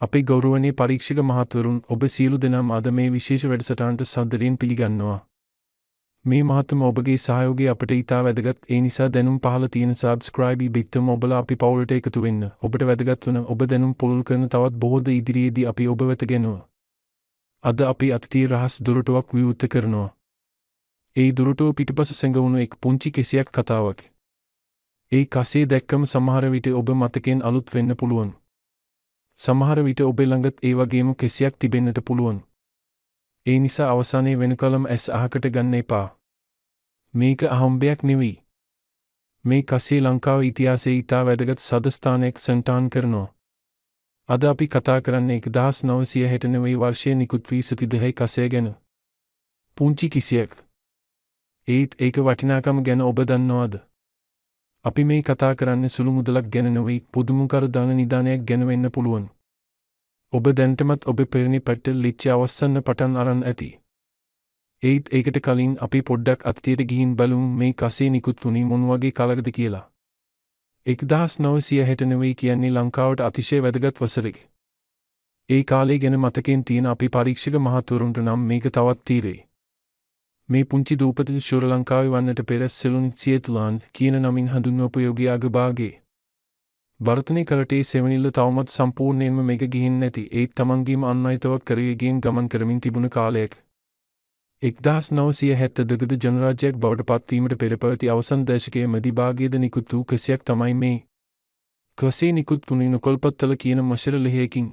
අපේ ගෞරවනීය පරීක්ෂක මහත්වරුන්, ඔබ සියලු දෙනාම අද මේ විශේෂ වැඩසටහනට සාදරයෙන් පිළිගන්නවා. මේ මහත්ම ඔබගේ සහයෝගය අපට ඉතා වැදගත්. ඒ නිසා දැනුම් පහළ තියෙන සබ්ස්ක්‍රයිබ් බිත්තම ඔබලා අපි පවුලට එකතු වෙන්න. ඔබට වැදගත් වන, ඔබ දැනුම් පුළුල් කරන තවත් බොහෝ දේ ඉදිරියේදී අපි ඔබ වෙත ගෙනුවා. අද අපි අතීතයේ රහස් දොරටුවක් විවෘත කරනවා. ඒ දොරටුව පිටුපස සැඟවුණු එක් පුංචි කෙසියක් කතාවක්. ඒ කසේ දැක්කම සමහර විට ඔබ මතකයෙන් අලුත් වෙන්න පුළුවන්. සමහර විට ඔබේ ළඟත් ඒ වගේම කෙසියක් තිබෙන්නට පුළුවන්. ඒ නිසා අවසානයේ වෙනකලම ඇස් අහකට ගන්න එපා. මේක අහම්බයක් නෙවෙයි. මේ කසේ ලංකාව ඉතිහාසයේ ඉතා වැදගත් සදස්ථානයක් සටහන් කරනවා. අද අපි කතා කරන්නේ 1969 වර්ෂයේ නිකුත් වී සති දෙකයි කසය ගැන. පුංචි කිසියක්. ඒත් ඒක වටිනාකම ගැන ඔබ දන්නවද? අපි මේ කතා කරන්නේ සුළු මුදලක් ගැන නෙවෙයි, පුදුමකර ධන නිදානයක් ගැන වෙන්න පුළුවන්. ඔබ දැනටමත් ඔබේ පෙරණි පැට්ටල් ලිච්ඡ අවස්සන්න පටන් අරන් ඇති. ඒත් ඒකට කලින් අපි පොඩ්ඩක් අතීතයට ගිහින් බලමු මේ කසේ නිකුත් වුණේ මොන වගේ කාලයකද කියලා. 1969 කියන්නේ ලංකාවට අතිශය වැදගත් වසරක්. ඒ කාලේ ගැන මතකයෙන් තියෙන අපි පරීක්ෂක මහත්වරුන්ට නම් මේක තවත් තීරේ. මේ පුංචි දූපත ශ්‍රී ලංකාවේ වන්නට පෙර සෙලුන් සියතුලාන් කියන නමින් හඳුන්වපු යෝගී අගභාගයේ. වර්තනය කරටේ සෙවණිල්ල තවමත් සම්පූර්ණයෙන්ම මේක ගිහින් නැති, ඒත් තමන්ගේම අන්වයිතවක් කරගෙන ගමන් කරමින් තිබුණ කාලයක. 1972 ජනරාජ්‍යයක් බවට පත්වීමට පෙර පැවති අවසන් දශකයේ මැදි භාගයේද නිකුත් වූ කසියක් තමයි මේ. කසේ නිකුත් වුණේ නොකොල්පත්තල කියන මෂර ලෙහයකින්.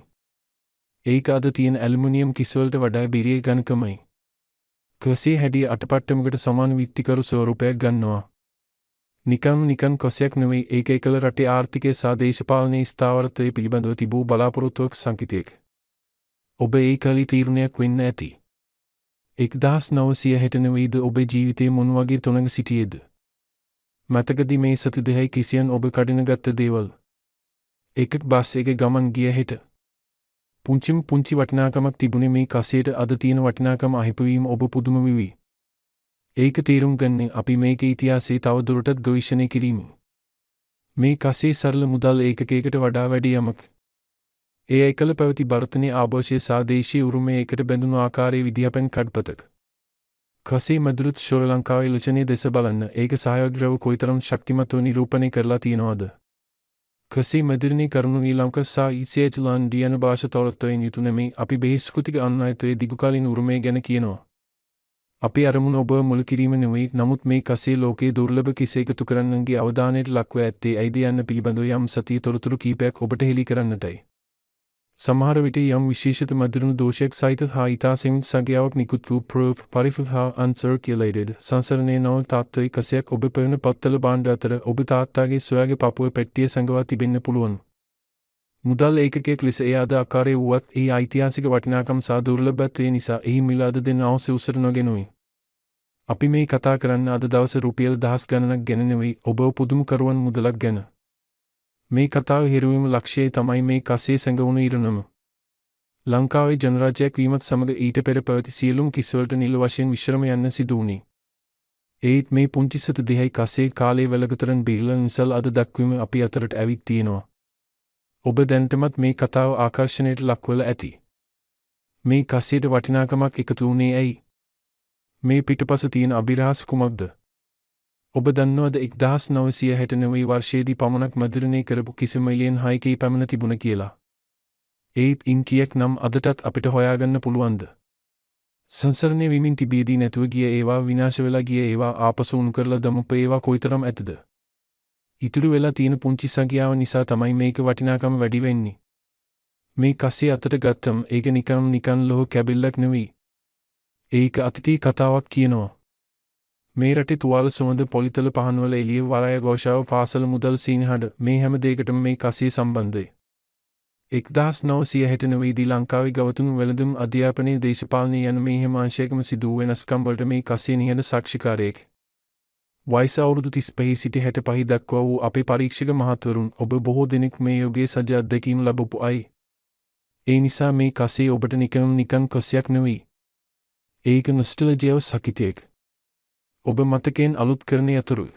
ඒක අද තියෙන ඇලුමිනියම් කිස්වලට වඩා බිරිය ඝනකමයි. කසේ හැඩිය අටපට්ටමකට සමාන විත්තිකරු ස්වරූපයක් ගන්නවා. නිකම් නිකන් කොසයක් නෙවෙයි, ඒක එකල රටේ ආර්ථිකය සහ දේශපාලනයේ ස්ථාවරත්වය පිළිබඳව තිබූ බලාපොරොත්තුවක් සංකේතයක්. ඔබ ඒ කලි තීරණයක් වෙන්න ඇති. 1969 ද ඔබේ ජීවිතයේ මොන වගේ තොණඟ සිටියේද? මතකද මේ සති දෙකයි කිසියන් ඔබ කඩින ගත්ත දේවල්? එකක් බස් එක ගමන් ගිය හෙට. පුංචිම පුංචි වටිනාකමක් තිබුණේ මේ කසයට අද තියෙන වටිනාකම අහිපවීම ඔබ පුදුම වෙවි. ඒක තේරුම් ගන්නේ අපි මේකේ ඉතිහාසයේ තව දුරටත් ගවේෂණය කිරීමෙන්. මේ කසේ සරල මුදල් ඒකකයකට වඩා වැඩි යමක්. ඒ එකල පැවති භරතනයේ ආභෝෂය සහ දේශීය උරුමය එකට බැඳුණු ආකාරයේ විද්‍යාපෙන් කඩපතක්. කසේ මැදුරුත් ශ්‍රී ලංකාවේ ලචනයේ දෙස බලන්න ඒක සහයෝග්‍රව කොයිතරම් ශක්තිමත්ව නිරූපණය කරලා තියෙනවද? කසේ මැදිරිනේ කරුණු ඊලංක සහ ඊසීඑච් යන භාෂා තොරත්වයෙන් යුතු නෙමෙයි, අපි බහිස්කෘතික අන්වයත්වයේ දිගුකාලීන උරුමය ගැන කියනවා. අපි අරමුණ ඔබ මුල් කිරීම නෙවෙයි, නමුත් මේ කසේ ලෝකයේ දුර්ලභ කිස එකතු කරන්නන්ගේ අවධානයට ලක්ව ඇත්තේ ඇයිද යන්න පිළිබඳව යම් සතිය තොරතුරු කීපයක් ඔබට හෙළි කරන්නටයි. සමහර විට යම් විශේෂිත මැදිරුණු දෝෂයක් සහිත හා ඉතා සීමිත සංඛ්‍යාවක් නිකුත් වූ proof, පරිෆ හා uncirculated සංසරණයේ නව තත්ත්වයේ කසයක් ඔබ පෙරණ පත්තල භාණ්ඩ අතර ඔබ තාත්තාගේ සොයාගේ පපුවේ පෙට්ටිය සඟවා තිබෙන්න පුළුවන්. මුදල් ඒකකයක් ලෙස එය අද ආකාරයේ වුවත් එහි ඓතිහාසික වටිනාකම සහ දුර්ලභත්වය නිසා එහි මිල අද දෙන අවශ්‍ය උසට නොගෙනුයි. අපි මේ කතා කරන්න අද දවස රුපියල් දහස් ගණනක් ගැන නෙවෙයි, ඔබ පුදුම කරුවන් මුදලක් ගැන. මේ කතාව හිරුවීම ලක්ෂ්‍යය තමයි මේ කසේ සැඟවුණු ඉරණම. ලංකාවේ ජනරාජ්‍යයක් වීමත් සමග ඊට පෙර පැවති සියලුම කිස්වලට නිල වශයෙන් විශ්‍රම යන්න සිදු වුණේ. ඒත් මේ පුංචි සත දෙහයි කසේ කාලයේ වැලකතරන් බිරිලා නිසල් අද දක්වීම අපි අතරට ඇවිත් තියෙනවා. ඔබ දැනටමත් මේ කතාව ආකර්ෂණයට ලක්වල ඇති. මේ කසයට වටිනාකමක් එකතු වුණේ ඇයි? මේ පිටුපස තියෙන අභිරහස් කුමක්ද? ඔබ දන්නවද 1969 වර්ෂයේදී පමණක් මැදිරණය කරපු කිසිම මිලියන් 6කී පමණ තිබුණ කියලා? ඒත් ඉන් කීයක් නම් අදටත් අපිට හොයාගන්න පුළුවන්ද? සංසරණය වෙමින් තිබියදී නැතුව ගිය ඒවා, විනාශ වෙලා ගිය ඒවා, ආපසු උණු කරලා දමපු ඒවා කොයිතරම් ඇතද? ඉතුරු වෙලා තියෙන පුංචි සංඛ්‍යාව නිසා තමයි මේක වටිනාකම වැඩි වෙන්නේ. මේ කසේ අතට ගත්තම ඒක නිකම් නිකන් ලෝහ කැබිල්ලක් නෙවෙයි. ඒක අතීතී කතාවක් කියනවා. මේ රටේ තුවාල සුවඳ පොලිතල පහන්වල එළිය වරාය ഘോഷාව පාසල මුදල් සීනහඬ මේ හැම දෙයකටම මේ කසිය සම්බන්ධයි. 1969 දී ලංකාවේ ගවතුණු වෙළඳුම් අධ්‍යාපනයේ දේශපාලනය යන මේ හැම අංශයකම සිදු වූ වෙනස්කම් වලට මේ කසිය නිහඬ සාක්ෂිකාරයෙක්. වයස අවුරුදු 35 සිට 65 දක්වා වූ අපේ පරීක්ෂක මහත්වරුන්, ඔබ බොහෝ දෙනෙක් මේ යුගයේ සජ අත්දැකීම් ලැබපු අය. ඒ නිසා මේ කසිය ඔබට නිකම් නිකන් කසියක් නෙවෙයි. ඒක නොස්ටල්ජියාව සකිතයෙක්. ඔබ මතකයෙන් අලුත් කරන යතුරු.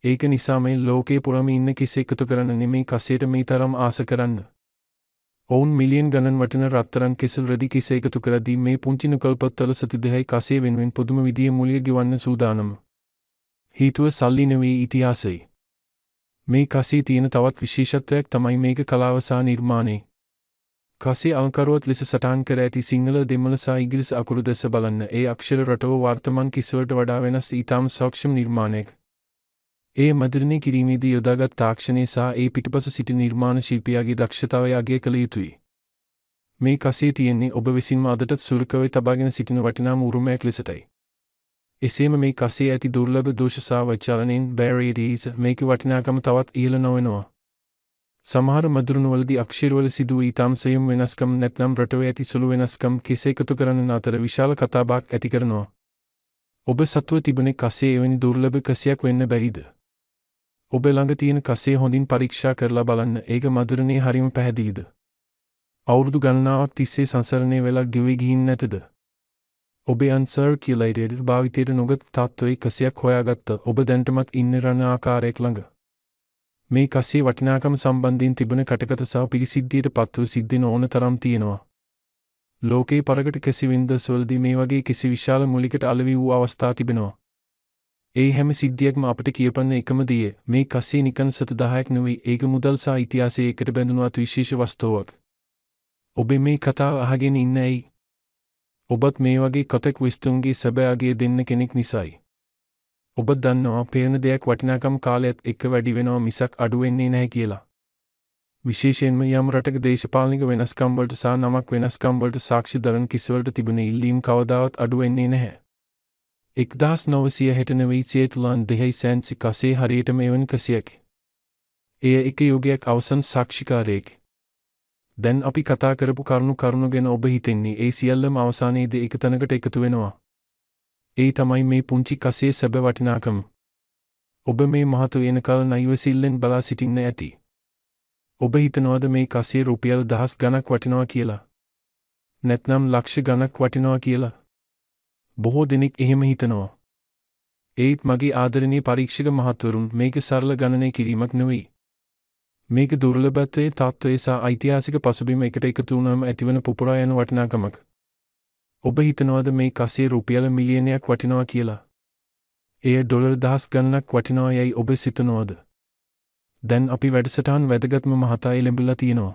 ඒක නිසා මේ ලෝකේ පුරාම ඉන්න කිසි එකතු කරන්න නෙමෙයි කසයට මේ තරම් ආස කරන්න. ඔවුන් මිලියන් ගණන් වටින රත්තරන්, කෙසෙල්, රෙදි කිස එකතු කරද්දී මේ පුංචි නුකල්පත්තල සති 10යි කසේ වෙනුවෙන් පුදුම විදිහේ මූල්‍ය ගෙවන්න සූදානම්. හේතුව සල්ලි නෙවෙයි, ඉතිහාසයි. මේ කසේ තියෙන තවත් විශේෂත්වයක් තමයි මේක කලාව සහ නිර්මාණය. කසේ අලංකාරවත් ලෙස සටහන් කර ඇති සිංහල, දෙමළ සහ ඉංග්‍රීසි අකුරු දෙස බලන්න. ඒ අක්ෂර රටාව වර්තමාන කිසිවලට වඩා වෙනස්, ඊටාම සූක්ෂම නිර්මාණයක්. එය මුද්‍රණය කිරීමේදී යොදාගත් තාක්ෂණය සහ ඒ පිටුපස සිටි නිර්මාණ ශිල්පියාගේ දක්ෂතාවය අගය කළ යුතුයි. මේ කසේ තියෙන්නේ ඔබ විසින්ම අදටත් සුරකව තබාගෙන සිටින වටිනාම උරුමයක් ලෙසටයි. එසේම මේ කසේ ඇති දුර්ලභ දෝෂ සහ විචලනයෙන් බැරියර්ස් මේක වටිනාකම තවත් ඉහළ නොවෙනවා. සමහර මුද්‍රණවලදී අක්ෂරවල සිදු වූ ඊටාම සියුම් වෙනස්කම් නැත්නම් රටාවේ ඇති සුළු වෙනස්කම් කෙසේ එකතු කරන අතර විශාල කතාබහක් ඇති කරනවා. ඔබ සතුව තිබුණේ කසේ එවැනි දුර්ලභ කසයක් වෙන්න බැරිද? ඔබ ළඟ තියෙන කසේ හොඳින් පරීක්ෂා කරලා බලන්න, ඒක මුද්‍රණේ හරිම පැහැදිලිද? අවුරුදු ගණනාවක් තිස්සේ සංසරණය වෙලා ගෙවි ගිහින් නැතද? ඔබේ අන්සර්කියුලේටඩ් භාවිතයට නොගත් තත්ත්වයේ කසයක් හොයාගත්ත ඔබ දැනටමත් ඉන්නේ රණ ආකාරයක් ළඟ. මේ කසේ වටිනාකම සම්බන්ධයෙන් තිබෙන කටකථ සහ පිරිසිද්ධියට පත්ව සිද්ධි නොවන තරම් තියෙනවා. ලෝකේ පරකට කිසි වෙළඳසැලවලදී මේ වගේ කිසි විශාල මූලිකට අලෙවි වූ අවස්ථා තිබෙනවා. ඒ හැම සිද්ධියක්ම අපිට කියපන්න එකම දේ, මේ කසේ නිකන් සත 10ක් නෙවෙයි, ඒක මුදල් සහ ඉතිහාසයේ එකට බැඳුණු අතිවිශේෂ වස්තුවක්. ඔබ මේ කතාව අහගෙන ඉන්න ඇයි? ඔබත් මේ වගේ කොතෙක් වස්තුන්ගේ සැබෑ අගය දෙන්න කෙනෙක් නිසායි. ඔබ දන්නවා පේන දෙයක් වටිනාකම් කාලයත් එක්ක වැඩි වෙනවා මිසක් අඩු වෙන්නේ නැහැ කියලා. විශේෂයෙන්ම යම් රටක දේශපාලනික වෙනස්කම් වලට සහ නමක් වෙනස්කම් වලට සාක්ෂි දරන කිසිවලට තිබෙන ඉල්ලීම් කවදාවත් අඩු වෙන්නේ නැහැ. 1969 සියතුලන් දෙහයි සැන්සි කසේ හරියටම එවැනි කසියක්. එය එක යුගයක් අවසන් සාක්ෂිකාරයෙක්. දැන් අපි කතා කරපු කරුණු කරුණු ගැන ඔබ හිතෙන්නේ ඒ සියල්ලම අවසානයේදී එක තැනකට එකතු වෙනවා. ඒ තමයි මේ පුංචි කසේ සැබෑ වටිනාකම. ඔබ මේ මොහොත එනකල් නයිවසිල්ලෙන් බලා සිටින්න ඇති. ඔබ හිතනවද මේ කසේ රුපියල් දහස් ගණක් වටිනවා කියලා? නැත්නම් ලක්ෂ ගණක් වටිනවා කියලා? බොහෝ දෙනෙක් එහෙම හිතනවා. ඒත් මගේ ආදරණීය පරීක්ෂක මහත්වරුන්, මේක සරල ගණනය කිරීමක් නෙවෙයි. මේක දුර්ලභත්වයේ, තත්ත්වයේ සහ ඓතිහාසික පසුබිම එකට එකතු වුණාම ඇතිවන පුපුරා යන වටිනාකමක්. ඔබ හිතනවද මේ කසේ රුපියල් මිලියනයක් වටිනවා කියලා? එය ඩොලර් දහස් ගණනක් වටිනවා යැයි ඔබ සිතනවද? දැන් අපි වැඩසටහන් වැදගත්ම මහතා එළඹිලා තියෙනවා.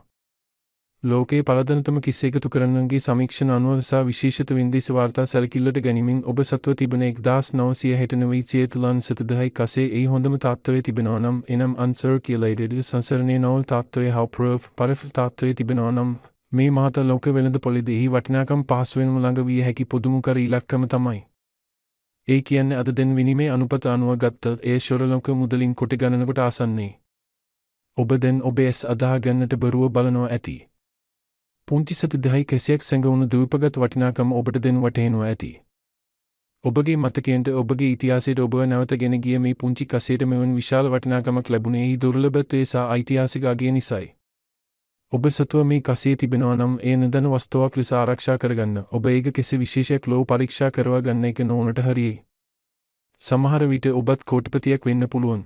ලෝකයේ පරදනතම කිස් එකතු කරන්නන්ගේ සමීක්ෂණ අනුව සහ විශේෂිත වින්දේශ වාර්තා සැලකිල්ලට ගැනීමෙන් ඔබ සතුව තිබෙන 1969 සියතුලන් සතදහයි කසේ ඒ හොඳම තත්ත්වයේ තිබෙනවා නම්, එනම් අන්සර්කියුලේටඩ් සංසරණයේ නොවන තත්ත්වයේ හා ප්‍රූෆ් පරෆ් තත්ත්වයේ තිබෙනවා නම්, මේ මහත ලෝක වෙළඳ පොළේදී එහි වටිනාකම පහසුවෙන්ම ළඟ විය හැකි පුදුම කර ඉලක්කම තමයි. ඒ කියන්නේ අද දෙන විනිමය අනුපත අනුව ගත්ත එය ශ්‍රීලංක මුදලින් කොටි ගණනකට ආසන්නයි. ඔබ දැන් ඔබේ ඇස් අදහා ගන්නට බැරුව බලනවා ඇති. පුංචි සති 10යි කැසියක් සැඟවුණු දූපගත් වටිනාකම ඔබට දැන් වැටහෙනවා ඇති. ඔබගේ මතකයට, ඔබගේ ඉතිහාසයට ඔබව නැවත ගෙන ගිය මේ පුංචි කසයට මෙවැනි විශාල වටිනාකමක් ලැබුණේ එහි දුර්ලභත්වය සහ ඓතිහාසික අගය නිසායි. ඔබ සතුව මේ කසේ තිබෙනවා නම් එය නිදන වස්තුවක් ලෙස ආරක්ෂා කරගන්න. ඔබ ඒක කෙසේ විශේෂයක් ලෝ පරීක්ෂා කරවා ගන්න එක නොවනට හරියයි. සමහර විට ඔබත් කෝටිපතියක් වෙන්න පුළුවන්.